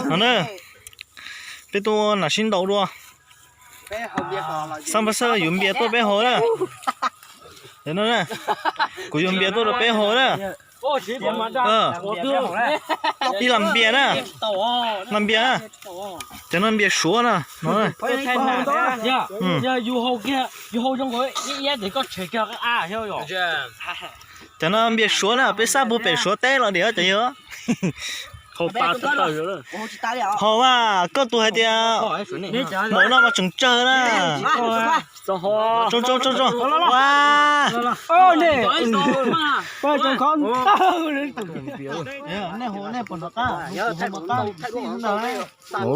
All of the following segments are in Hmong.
No na, peb tuaj ua nam sib ntaus dua. Xab Npaj Xawj yuav npias tuaj peb haus na. No na, kuv yuav npias tuaj rau peb haus na. Ib lam npias na, lam npias na. Cov no npias suav na. Cov no npias suav na, peb xab puag pem suav teb los diam cov yawg. Haus mas koj tus hais tias npaum no mas tseem tsawg na. Tso tso tso tso. Ua, nej haus nej pom nram qab, kuv haus nram qab.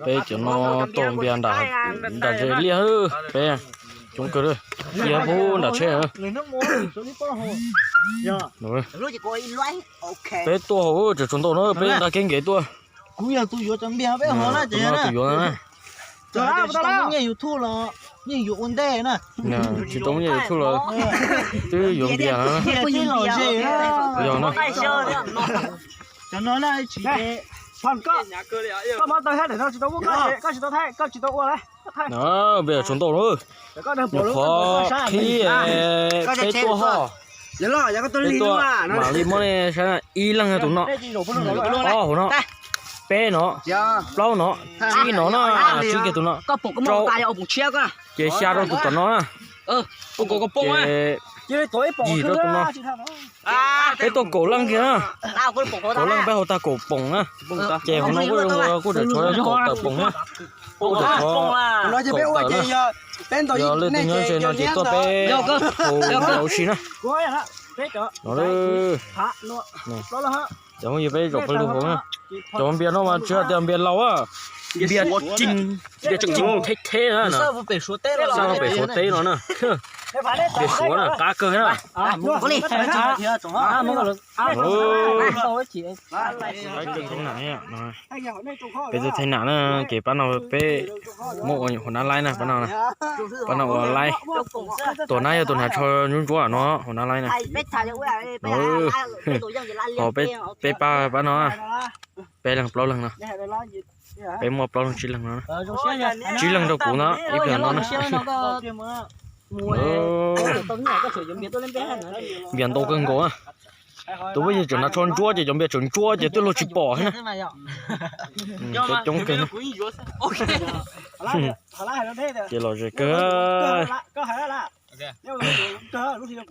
Peb cov no tau npias nram ze liaj, peb coob kawg, cia pub nram tsheb. Peb tuaj haus tseem tshuav ntau no, peb nqa keeb nkev tuaj. Kuv yog tus yuav cov npias peb haus na ces tus yuav na. Tsis tau muaj nyiaj YouTube los yeej yuav ua ntej na. Tsis tau muaj nyiaj YouTube los twb yuav npias na. Yog no. Cov no na tsis, koj muab tau thiab, daim no tsis tau muab, koj tsis tau thaij, koj tsis tau ua lawm. Npias tshuav ntau na. Nyuam qhuav qhib peb tuaj ho. Peb tuaj mam li muab nej saib na, ib leeg tus no, ob hauv no, peb no, plaub no, tsib no na, tsib kiag tus no, rau, ces xya rau tus tom no na. Ces yim rau tus no. Peb tuaj kaum leej kiag na. Kaum leej peb haus tag kaum poom na. Ces hauv no kuj tseem tshuav kaum tawm poom na. Kuj tseem tshuav kaum tawm na. Yog leej twg nyob ze no ces tuaj peb haus ua si na. No, cov phooj ywg peb zaum pawg lug haus na. Cov npias no mas tsis hais tias npias laus, npias ceev, npias ceev theb theb na. Xab pem suav teb no na. Npias suav na, qab kawg na. Peb tuaj thaij nam na, ces pab no peb muab ua hauv nab laib na, pab no, pab no ua laib. Tus nab yog tus hnav tsho ntsuab ntsuab no, hauv nab laib na. Ho peb pab pab no, peb leeg plaub leeg no. Peb muaj plaub leeg tsib leeg no. Tsib leeg rau kuv no, ib pliag no na. Npias ntau kawg nkaus na. Tus phooj ywg tseem hnav tsho ntsuab ces cov npias tseem ntsuab ces twb luag tsis pom na. Coob kawg. Ces lom zem kawg.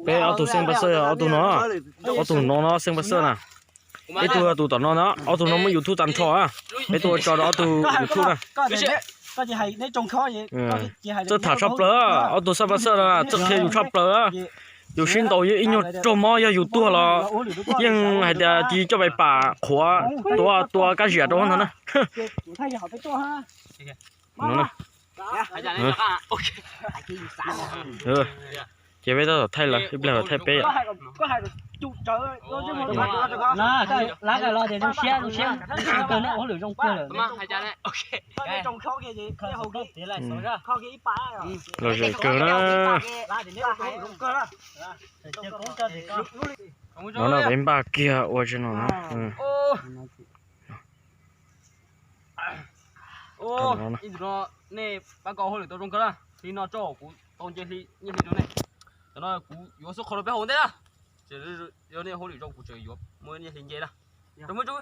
Peb ob tug xeeb pab xawj, ob tug no, ob tug no no xeeb pab xawj na. Ib tug tus tom no na, ob tug no muaj YouTube tag nrho na. Peb tuaj ua tso rau ob tug YouTube na. Txawj tham tshaj plaws, ob tug xab pab xawj na, txawj qhia yus tshaj plaws. Yus sib ntaus ib nyuag raug mob yog yus tuag los yeej hais tias cia coj pais pam qhuav tua tua kab ziam rau ntag na. Ces peb tab tom thaij lawm, ib pliag thaij peb. Lom zem kawg na. No no peb npaj kiag ua tsis no na. Ib tug no nej pab koj hauj lwm tau zoo kawg na, hli no tso kuv tau nce hli, nyiaj hli rau nej. Cov no kuv yuav xub qhov rau peb haus ua ntej na. Yog nej hauj lwm zoo kuv tseem yuav muaj nyiaj hli nce na. Rau muab tso.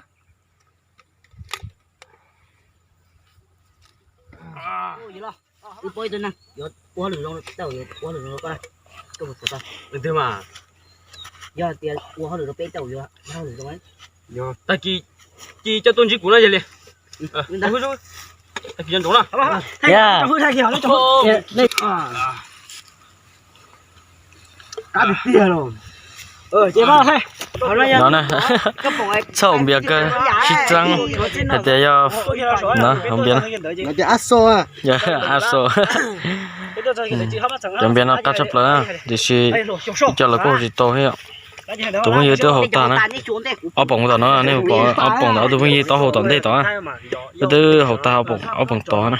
Wb paub ib tug neeg yuav ua hauj lwm zoo, tej zaum yuav ua hauj lwm zoo rau koj na. Koj puas xav tau? Tus twg mas? Yog tias ua hauj lwm rau peb tej zaum yuav ua hauj lwm zoo. Tag kis cia coj tuaj ntsib kuv na yog li. Tag kis cov ntsoov na. No na, txhob haus npias kawg, sib txeeb hais tias yog no haus npias na. Yog a xo, cov npias no qab tshaj plaws na, tiam sis ib co los kuj haus tsis tau thiab. Tus phooj ywg twb haus tag na. Ob poom tom no nej pom, ob poom tom, ob tug phooj ywg tau haus tom ntej tod na. Wb twb haus tag ob poom tod na.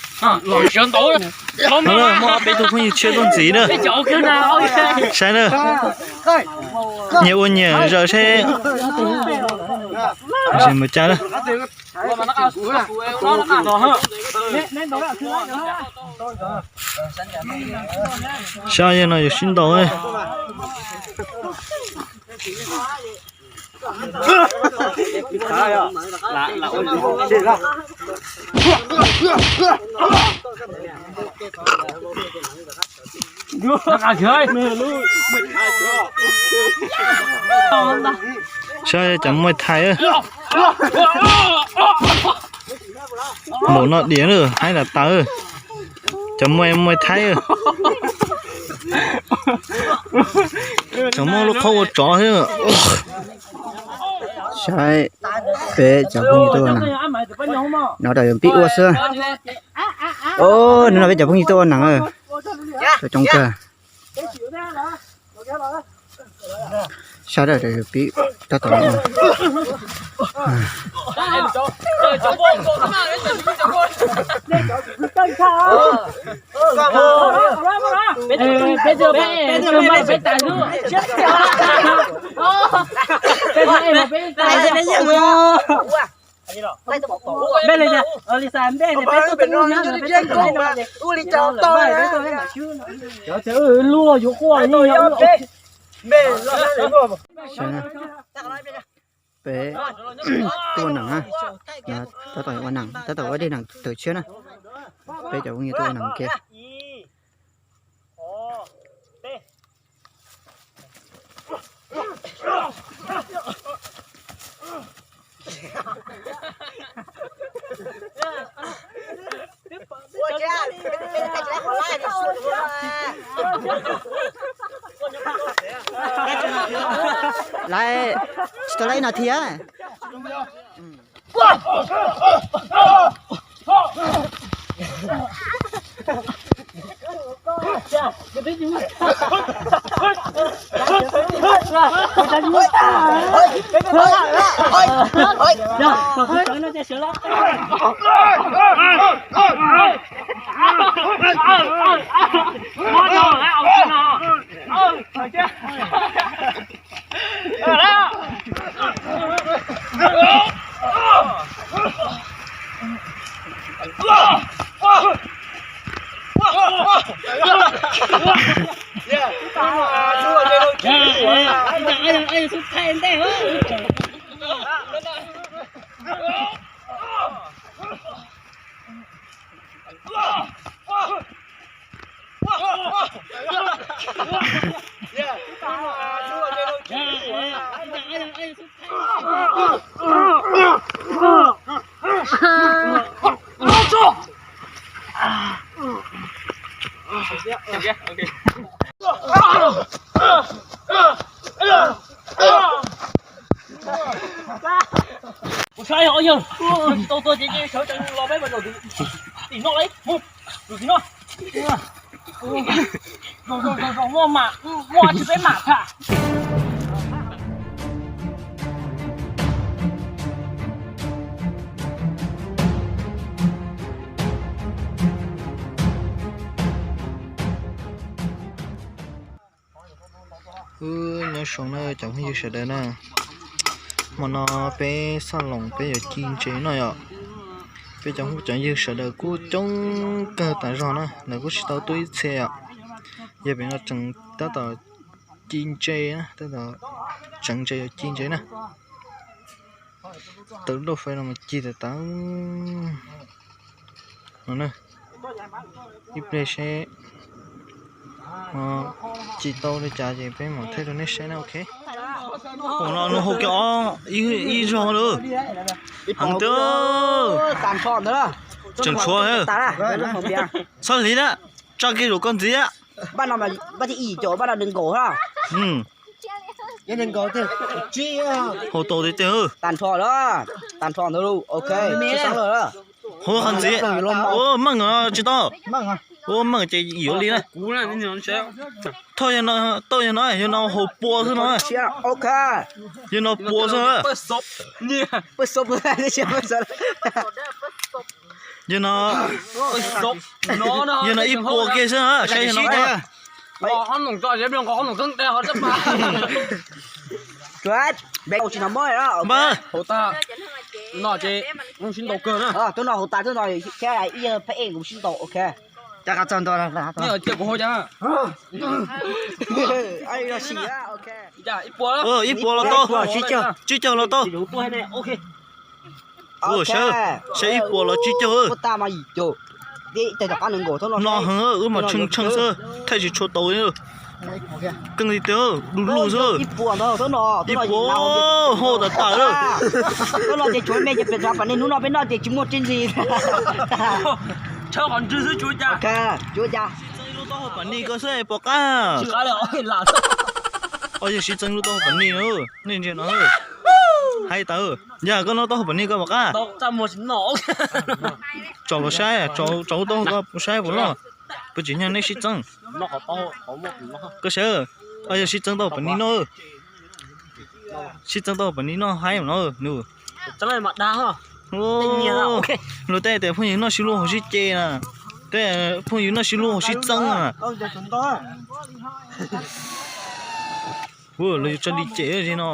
Muaj ob peb tug phooj ywg tshiab tuaj ntxiv na. Saib na, nyias ua nyias zaws seb mus cas na. Saib yog no yuav sib ntaus. Saib cov Muay Thai. Npaum no diam na, haib tas tas. Cov Muay, Muay Thai. Cov muaj lub qhov ua tsov xwb. Saib peb cov phooj ywg tuaj ua nees, no rau yus pib ua xwb. Hnub no peb cov phooj ywg tuaj ua nees, coob kawg. Sab dawm pib tab tom. Peb tuaj ua nees, tab tom ua nees, tab tom ua dej nees tawm tshiab na. Peb cov phooj ywg tuaj ua nees kiag. Lawm, tsis tau lawm ib no thiab. Ua saib os yawg, tsis tau tuag ces sawv tsees los peb mus zaum tim no lauj, mus tim no. Zaum zaum zaum muaj mam, muaj tsis peb mam tham. Wb nyob zoo na cov phooj ywg sawv daws na. Hmo no peb xoj loos peb yuav ci ntses noj yom. Peb cov phooj cov ywg sawv daws kuj coob kawg tas zog na, lawv kuj tsis tau tuaj ib txhia yom. Yog pem no tseem tab tom ci ntses na, tab tom tseev ntses yuav ci ntses na. Tawm lub fais no mas ci tawm tawm no na. Ib pliag seb ci tau li cas ces peb mam thaij rau nej saib na, ok. Pom no nws hu kiag ob ib zog lawm. Heev tiag. Tseem tshuav. Txhob hliv na, tsa kiag zaum koj ntxiv. Haus tau tiag tiag. Tag nrho lawm, tag nrho ntawd lauj, ok. Hu qhov ntxiv. Ua meej tsis tau. Ua meej ces yuav li na. Thoj tau yog no, yog no haus pua xwb no. Ok. Yog no pua xwb. Yog no, yog no ib puas kiag xwb na, saib yog no. Tuaj no haus tas, tuaj no thiab ib phab ej kuv sib ntaus, ok. Ib puas los tau, tsib caug los tau. Saib, saib ib puas los tsib caug. No heev, wb mas tshee tshee xwb, thaij tsis tshua tau li. Keej li tiag, du lug xwb. Ib puas, haus tas tas lawm. Hnub no ces peb noj ces tsis muaj tseeb ntsis. Sib txeeb ib lub taub hau pam ni ko xwb pom qab. Yog sib txeeb lub taub hau pam ni, nej ntsia no. Hais tas, yog koj noj taub hau pam ni ko pom qab. Tso los saib, tso lub taub hau ko saib puas noj. Puas tsim nyog nej sib txeeb. Koj saib, yog sib txeeb taub hau pam ni noj. Sib txeeb taub hau pam ni noj haib no nws. Luag tej tias phooj ywg noj sib luag haus sib ce na, tej phooj ywg noj sib luag haus sib txeeb na. Ua los yus tso li cem li no.